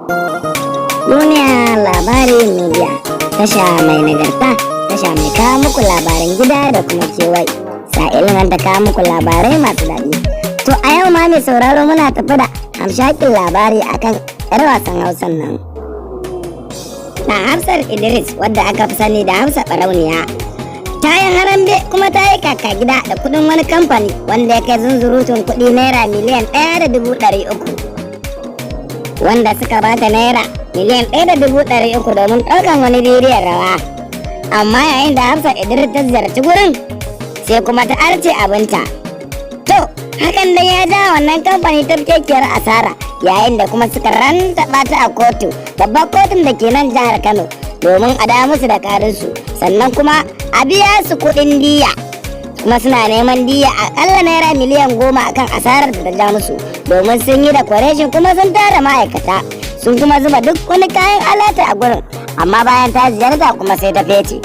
Duniya Labari Media, tasha mai nagarta, tasha mai kawo muku labaran gida da kuma kewaye, sa'ilin nan ta kawo muku labarai masu daɗi. To a yau ma, mai sauraro, muna tafi da hamshakin labari akan 'yar wasan Hausan nan. Na Hafsat Idris, wadda aka fi sani da Hafsa Barauniya. Ta yi harambe kuma ta yi kaka gida da kuɗin wani kamfani wanda ya kai zunzurutun kuɗi naira 1,300,000. Wanda suka bata naira 1,300,000 domin ɗaukan wani bidiyon rawa. Amma yayin da Hafsa Idris ta ziyarci gurin, sai kuma ta arce abinta. To, hakan dai ya ja wannan kamfani tafkekiyar asara, yayin da kuma suka rantaba ta a kotu, babbar kotun da ke nan jihar Kano, domin a da musu da karinsu, sannan kuma a biya su kuɗin diya. Kuma suna neman diya akalla naira 10,000,000 akan asarar da ta ja musu, domin sun yi decoration kuma sun tara ma'aikata, sun kuma zuba duk wani kayan alatu a gurin, amma bayan ta ziyarta kuma sai ta fece.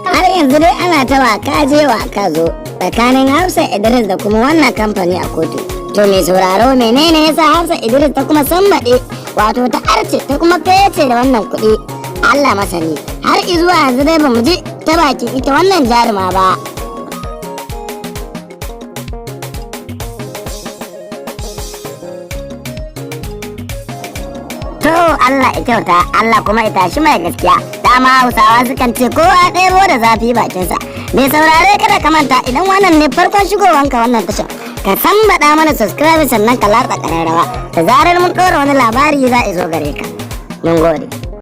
Har yanzu dai ana ta waka je waka zo tsakanin Hafsa Idris da kuma wannan kamfani a kotu. To mai sauraro, menene yasa Hafsa Idris ta kuma sambaɗe, wato ta arce, ta kuma fece da wannan kuɗi? Allah masani. Har izuwa yanzu dai bamu ji ta bakin ita wannan jaruma ba. To Allah ya kyauta, Allah kuma ya tashi mai gaskiya. Dama Hausawa sukan ce kowa ɗebo da zafi bakinsa. Mai saurare, kada ka manta, idan wannan ne farkon shigowanka wannan tashar, ka sambaɗa mana subscribe, sannan ka latsa ƙararrawa. Da zarar mun ɗora wani labari za a zo gare ka. Mun gode.